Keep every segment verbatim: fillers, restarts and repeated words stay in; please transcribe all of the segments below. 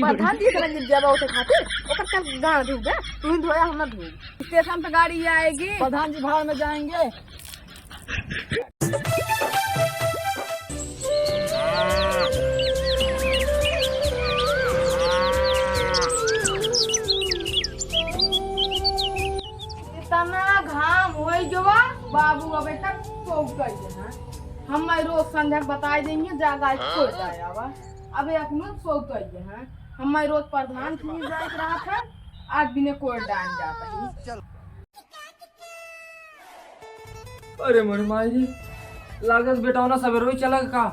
प्रधान जी के रंजित जाबा उठे खातिर, ओकर चल गाड़ धूप दे, तू ही धोया, हम ना धोई। स्टेशन पे गाड़ी आएगी। प्रधान जी भाड़ में जाएंगे। इतना घाम होई गवा, बाबू अबे तक सोउतइ है। हम मैं रोज संझा के बताई देंगे, जा गाय कोई जाए आवा। अबे अखनू सोउतइ है। हम मैं रोज प्रधान की जाए रहा था, आज बिने कोई डाल जाता है। अरे मोरे माई रे, लागत बेटौना सबेरवे चला का?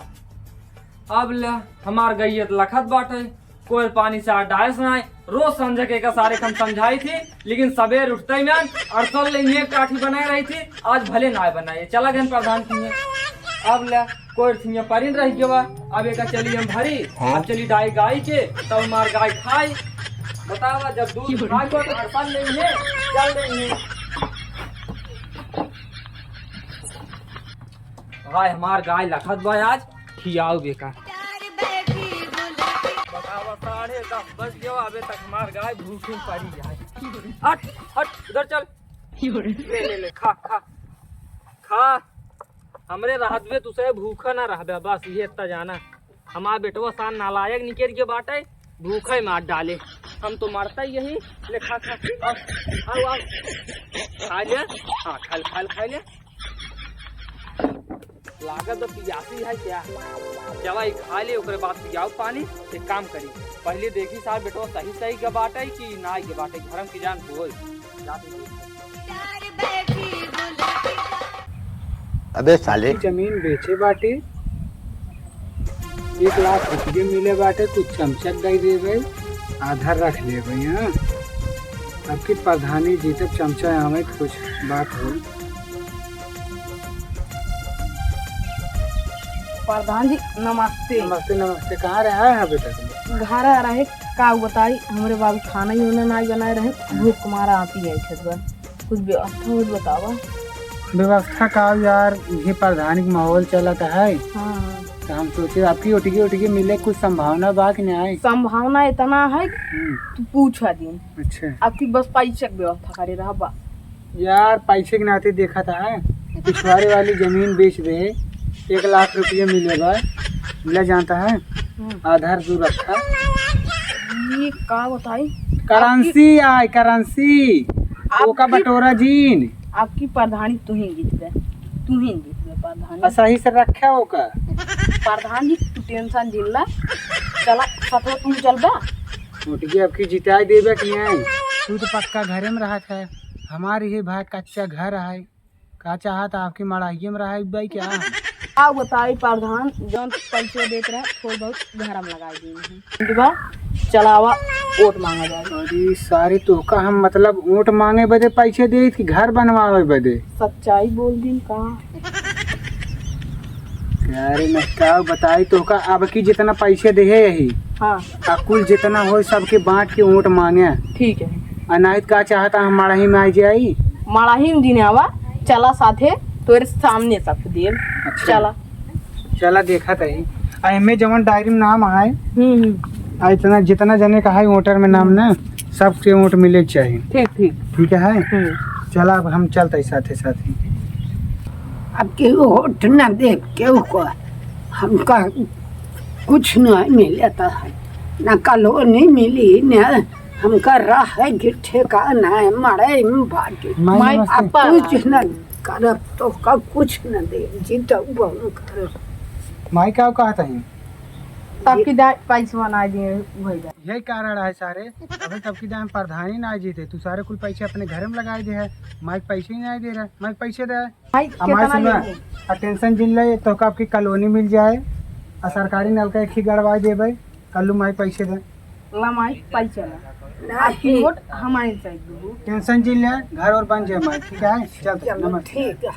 अब ले, हमार गइयत लखत बाटे, कोयल पानी से डायस नाय। रोज संझा के एका सारे हम समझाई थी, लेकिन सबेर उठते ही मैं अड़सल ले ये काठी बनाए रही थी, आज भले नाय बनाए, चला गए प्रधान की। अब ले, कोयल थिया परिन रह गवा, अब एका चली हम भरी, अब चली डाई गाई के, तब हमार गाय खाई। बतावा, जब दूध खाई तो अड़सल ले ये, चल रही है। भाई, हमार गाय लखत बा आज, खियाओ बेका। बतावा, साढ़े दस बज गया, अबे तक हमार गाय भूखी पड़ी है। हट, हट, उधर चल। ले, ले, ले, खा, खा, खा। हमरे रहत बे तुसे भूखा ना रहबे, बस ये इतना जाना। हमार बेटवा सान नालायक निकल के बाटे, भूखा ही मार डाले। हम तो मरता ही यही। ले खा, खा, आओ, आओ, आओ। खा ले, हाँ, खा ले, खा ले, खा ले। लागत तो पियासी है क्या? जवा ई खा ले, ओकरे बाद पियाओ पानी। एक काम करी, पहले देखी साहब बेटवा सही सही के बाटे कि ना के बाटे, धर्म की जान होई। अबे साले। जमीन बेचे बाटे, एक लाख रुपये मिले बाटे, कुछ चमचा दे देबे, आधा रख लेबे। हाँ, अब की प्रधानी जी तब चमचा आवे, कुछ बात हो। प्रधान जी, नमस्ते। नमस्ते, नमस्ते। कहाँ रहा है बेटा तुम? घर आ रहे, का बताई, हमरे बाबू खाना ही उन्हें ना बनाए रहे, भूख मारा आती है छतवा। कुछ व्यवस्था हो बतावा। व्यवस्था का यार, ये प्रधान के माहौल चलत है। हाँ। तो हम सोचे आपकी ओटिके ओटिके मिले, कुछ संभावना बा कि नहीं? संभावना इतना है, हम्म। तू पूछा दिन। अच्छा। आपकी बस पैसे की व्यवस्था करे रहा बा। यार, पैसे के नाते देखा था, पिछवाड़े वाली जमीन बेच दे, एक लाख रुपये मिले बा, मिला जानता है, हम्म। आधार दू रखा। ये का बताई? करेंसी आए, करेंसी। आपकी ओका बटोरा जीन। आपकी प्रधानी तू ही जीतबे, तू ही जीतबे प्रधानी। आ सही से रखे ओका। प्रधान जी, तू tension जिन ला। चला, सतवा तू चलबा। मोटकी आपकी जिताई देबे कि नहीं? तू तो पक्का घरे में रहत है, हमारी ही भाई कच्चा घर है। का चाहत आपकी मड़ाइये में रहे भाई क्या? का बताई प्रधान, जौन पैसे देत रहे, थोड़ बहुत घर में लगाई दी। ठीक बा, चलावा, वोट मांगा जाए। अरे सारे, तोहका हम मतलब वोट मांगे बदे पैसे देत कि घर बनवावे बदे? सच्चाई बोल दिन का? अरे मैं का बताई तोहका, अब की जितना पैसे देहे यही, हाँ। आ कुल जितना होई सबके बांट के वोट मांगे। ठीक है। आ नाहीं त का चाहता हम मड़ाही में आ जाई? मड़ाही में जिन आवा, चला साथे, तोरे सामने सब देब। अच्छा। चला। चला देखत ही। आ एमे जवन डायरी में नाम है, हम्म, हम्म। आ इतना, जितना जने का है वोटर में नाम ना, सबके वोट मिले के चाही। ठीक, ठीक। ठीक है? हम्म। चला, अब हम चलते साथे साथे। अब केहू वोट ना देब केहू को, हमका कुछ नहीं मिलता है, ना कॉलोनी मिली, ना हमका रहे के ठिकाना है, मड़ई में बाटी। माई माई नमस्ते। अब कुछ न करब, तोहका कुछ न देब, जीतब हम करब। माई का कहत है? तब की दाई पैसा बनाए दिए भैया। यही कारण है सारे, अबे तब की दाई हम प्रधानी ना जीते, तू सारे कुल पैसे अपने घर में लगाए दे है, माई पैसे ही नहीं दे रहे, माई पैसे दे। भाई, हमारे कितना सुना, लेंगे? आ tension जिन ले, तोहका आपकी कॉलोनी मिल जाए, आ सरकारी नलका एक ही गड़वाई देबे, कल्लू माई पैसे दे। ला माई, पैसे ला। नहीं। आपकी वोट हमारे साइड दू। Tension जिन ले, घर और बन जाए माई, ठीक है? चल, चलो, नमस्ते। ठीक है।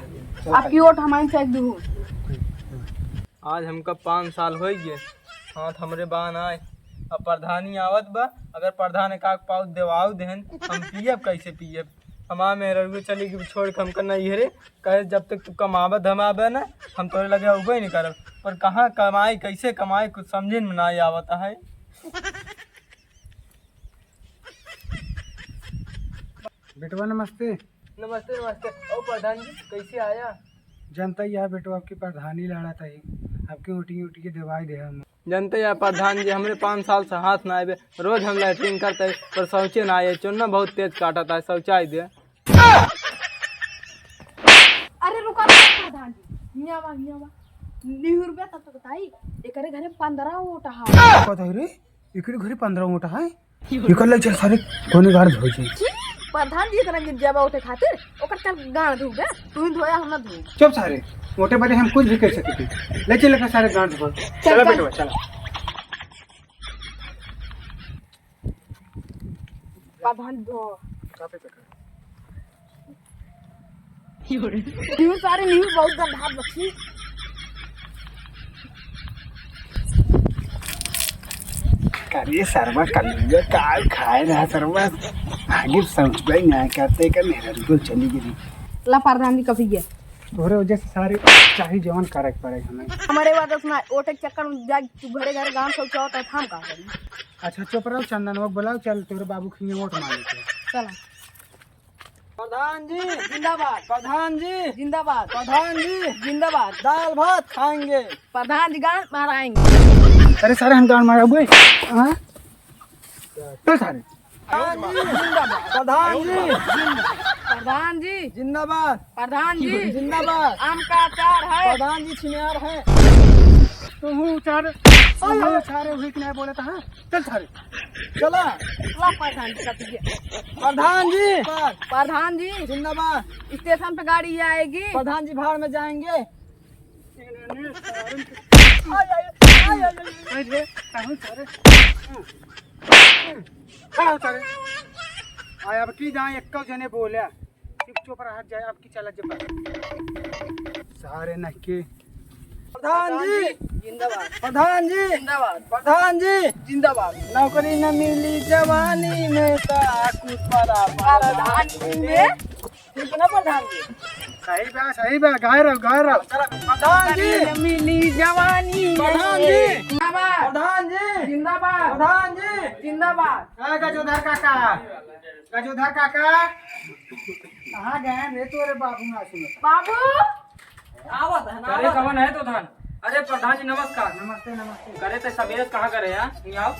चल। आपकी वोट हमारे साइड दू। आज हमका पाँच साल हो गए, हाथ हमरे बान आए। अब प्रधानी आवत बा, अगर प्रधान एक आध पाउच देवाऊ देहन, हम पियब कैसे पियब? हमार मेहररुए चली गई छोड़ के हमका नैहरे, कहे, "जब तक तू कमाबे धमाबे ना, हम तोरे लगे अउबे नहीं करब।" पर कहाँ कमाई, कैसे कमाई, कुछ समझे में ना आवत है। बेटवा नमस्ते। नमस्ते, नमस्ते। और प्रधान जी, कैसे आया? जनता ही है बेटवा, आपकी प्रधानी लड़ा था ही, आपकी ओटी ओटी के देवाई दे हम। जनता ही है प्रधान जी, हमरे पाँच साल से हाथ ना आवे, रोज हम लैट्रिन करते हैं, पर शौचे ना आए, चुन्ना बहुत तेज काटा था, शौचाई दे। अरे रुका, रुका, प्रधान जी, हियाँ बा, हियाँ बा। निहुर बे तब तक ताई, एकरे घरे पन्द्रह वोट है। का बताई रे? एकरे घरे पन्द्रह वोट है? निकल ले, चल सारे, कोने गाड़ धो जाए। की? प्रधान जी इतना गिर जाबा वोटे खातिर, ओकर चल गाड़ धो बे, तू ही धोया, हम ना धोए। चुप सारे, वोटे बदे हम कुछ भी कर सकते। ले चल, लेकर सारे गाड़ धो। चल, चला चल। बेटवा, चला। प्रधान दो। कापे पे कर। न्यू सारे न्यू बहुत गंधा बची। करे सरवा कल का खाए रहा सरवा, आगे समझबे ना करते का मेरा बिल्कुल चली गई। ला प्रधान जी कभी गया। तोहरे वजह से सारे चाही जवन करे के पड़े हमें। हमारे वजह से ना, ओटे के चक्कर में जा तू घरे घरे गाँव सब चौथ है, हम का करी? अच्छा चुप रहो, चंदनवा के बुलाओ, चल तोरे बाबू के हियाँ वोट मांगे के। चला। प्रधान जी जिंदाबाद। प्रधान जी जिंदाबाद। प्रधान जी जिंदाबाद। दाल भात खाएंगे। प्रधान जी गांड माराएंगे। अरे सारे हम गांड मारा हुए। हाँ? चल सारे। प्रधान जी जिंदाबाद। प्रधान जी जिंदाबाद। प्रधान जी जिंदाबाद। प्रधान जी जिंदाबाद। आम का अचार है। प्रधान जी छिनार है। तू हूँ उचार, तू हूँ उचारे हुई कि नहीं बोला था, हाँ? चल सारे। चला। ला प्रधान जी का पीछे। प्रधान जी। प्रधान जी। जिंदाबाद। स्टेशन पे गाड़ी आएगी। प्रधान जी भाड़ में जाएंगे। आय, आय, आय, आय, आय। अरे, कहाँ सारे? खड़ा हो सारे। आय, अब की जाए, एक जने बोला। चुप, चुप रहा जाए, अब की चला जब। सारे नक्के। प्रधान जी जिंदाबाद। प्रधान जी जिंदाबाद। प्रधान जी जिंदाबाद। नौकरी न मिली जवानी में, ता कुछ परा प्रधान जी में। ठीक ना प्रधान जी? सही बा, सही बा, गाए रहो, गाए रहो। चला, प्रधान जी। नौकरी न मिली जवानी में। प्रधान जी। जिंदाबाद। प्रधान जी। जिंदाबाद। प्रधान जी। जिंदाबाद। ए, गजोधर काका, गजोधर काका, कहाँ गए रे तोरे बाबू ना सुनत? बाबू। आवत है ना, करे आवत है। कवन है तो धन? अरे प्रधान जी नमस्कार। नमस्ते, नमस्ते। करे ते सबेरे कहाँ करे हैं? नहीं आओ।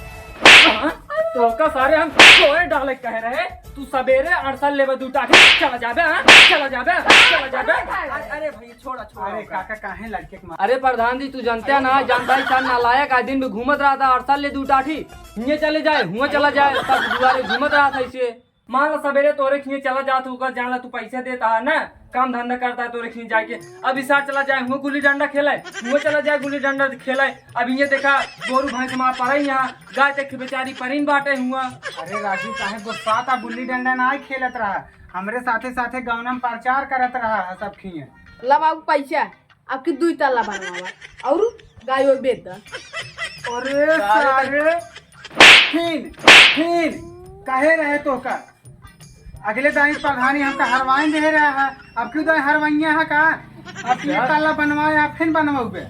हाँ? तो का सारे हम सोए डाले कह रहे, तू सबेरे अड़सल लेबे दू टाठी, चला जाबे, हाँ? चला जाबे, चला जाबे। अरे, अरे भैया छोड़ा, छोड़ा अरे ओका। काका काहे लड़के के मार- अरे प्रधान जी तू जानते हैं ना, जानता ही था नालायक आदमी भी घूमत रहा था अड़सल ले दू टाठी, हिये चले जाए, हुआ चला जाए, तब दुआरे घूमत रहा था इसे। मान ला सबेरे तोरे खिए चला जात होगा, जान ला तू पैसे देता है ना, काम धंधा करता है तोरे खिए जाके। अब इसार चला जाए हुआ गुल्ली डंडा खेले, हुआ चला जाए गुल्ली डंडा खेले। अब ये देखा गोरू भैंस मार पड़े यहाँ, गाय तक बेचारी परिन बाटे हुआ। अरे राजू काहे गुस्सा था, गुल्ली डंडा ना खेलत रहा, हमरे साथे साथे गौना में प्रचार करत रहा है सब खिए। ला बाबू पैसा। आपकी दुई तल्ला बनवावा और गाय वो बेच दा। अरे सारे। सारे, फिन, फिन, कहे रहे तो का? अगले दाई प्रधानी हमका हरवाइन दे रहा है, अब क्यों दाई हरवाइया है का? अब ये तल्ला बनवाए, आप फिन बनवाओगे?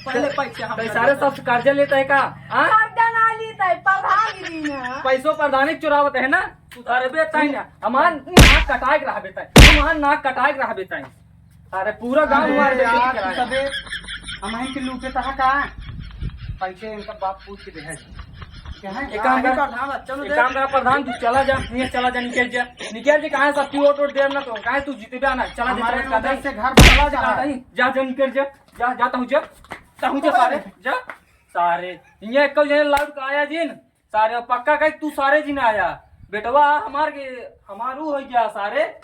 पहले पैसे हम तो सारे सब कर्जा लेता है का? हाँ? कर्जा ना लेता है, प्रधान जी ना। पैसों प्रधानी चुरावत है ना? अरे बेटा, हमार नाक कटाए के रहा बेटा, हमार नाक कटाए के रहा बेटा। अरे पूरा गांव अरे मार बेइज्जती यार, कराए। तबे हम ही के लूटे तहा का? पैसे इनका बाप पूछ के दे है। क्या है? एक काम अभी कर, प्रधान, चलो एक दे। काम कर प्रधान, तू चला जा, नहीं चला जा, निकल जा, निकल जा, कहाँ सबकी वोट वोट देना तो, कहाँ तू जीते ना, चला जा, हमारे चला जा, उधर से घर चला जा, बसा है। कहाँ जा, जा, निकल जा, जा, जा, तहु जा, तहु जा, सारे, जा, सारे, ये एक जने लाउड का आया जिन, सारे पक्का कही तू सारे जिन आया। बेटवा हमार के, हमारू हो गया सारे।